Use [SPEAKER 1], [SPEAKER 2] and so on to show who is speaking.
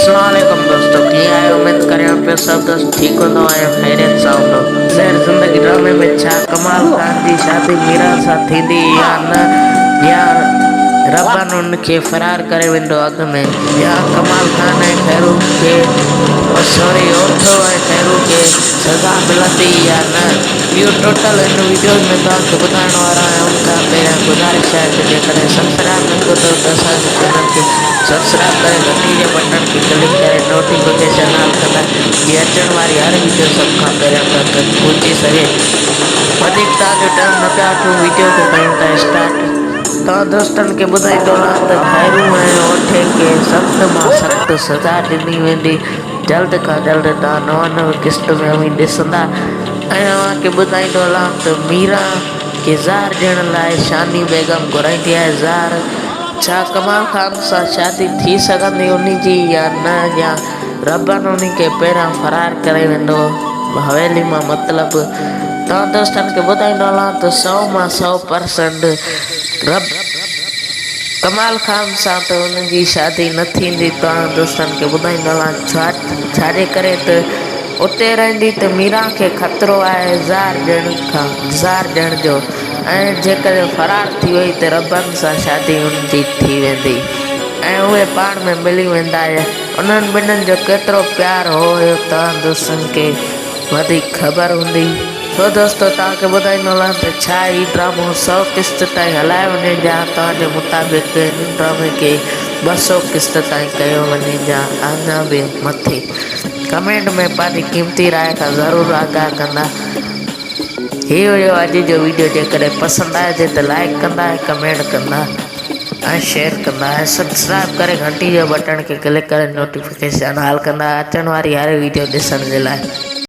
[SPEAKER 1] اسلام عليڪم دوستو ڪيئن آهيو اميد ڪريان پيو سڀ دوست ٺيڪ هوندو ۽ خيريت سان هوندو. زهر زندگي ڊرامي ۾ ڇا ڪمال خان جي شادي ميران سان ٿيندي يا نه يا ربن ان کي فرار ڪري ويندو اڳ ۾. يا ڪمال خان ۽ خيرو کي او سوري اوٺو ۽ خيرو کي سزا ملندي يا نه اهو ٽوٽل هن وڊيو ۾ توهان کي ٻڌائڻ وارو آهيان ان کان پهريان گذارش آهي ته جيڪڏهن سبسڪرائب نه ڪيو اٿو ته اسان جي چينل کي سبسڪرائب ڪري گهنٽي جي بٽڻ کي ڪلڪ ڪري نوٽيفڪيشن آل ڪندا جيئن اچڻ واري هر وڊيو سڀ کان پهريان توهان تائين پهچي سگهي وڌيڪ توهان جو ٽائيم نه پيا وٺون وڊيو کي ڪيون ٿا اسٽارٽ. توهان دوستن کي ٻڌائيندو رهان ته خيرو ۽ اوٺي کي سخت مان سخت سزا ڏني ويندي. جلد کان جلد توهان نوان نوين قسط ۾ اوهين ڏسندا ۽ اوهان کي ٻڌائيندو هلان ته ميران کي زهر ڏيڻ لاء شاني بيگم گهرائيندي آهي زهر ڇا ڪمال خان سان شادي ٿي سگهندي انهي جي يا نه يا ربن انهي کي پهريان فرار ڪري ويندو حويلي مان مطلب توهان دوستن کي ٻڌائيندو هلان ته سئو مان سئو پرسنٽ رب ڪمال خان سان ته ان جي شادي نه ٿيندي توهان دوستن کي ٻڌائيندو هلان ڇا ڇاجي ڪري ته اتي رهندي ته ميران کي خطرو آهي زهر ڏيڻ کان زهر ڏيڻ جو ۽ جيڪڏهن فرار ٿي وئي ته ربن سان شادي ان جي ٿي ويندي ۽ اهي پاڻ ۾ ملي ويندا انهن ٻنهن جو ڪيترو پيار هو اهو توهان دوستن کي وڌيڪ خبر هوندي. سو دوستو توهان کي ٻڌائيندو هلان ته ڇا هي ڊرامو سئو قسط تائين هلايو وڃي يا توهان جي مطابق هن ڊرامي کي 200 قسط تائين ڪيو وڃي يا اڃا به مٿي. ڪمينٽ ۾ پنهنجي قيمتي راء کان ضرور آگاهه ڪندا. هي هيو اڄ جو ويڊيو جيڪڏهن پسند آيو هجي ته لائيڪ ڪندا ۽ ڪمينٽ ڪندا ۽ شيئر ڪندا ۽ سبسڪرائب ڪري گهنٽي جي بٽڻ کي ڪلڪ ڪري نوٽيفڪيشن آل ڪندا اچڻ واري هر ويڊيو ڏسڻ جي لاء.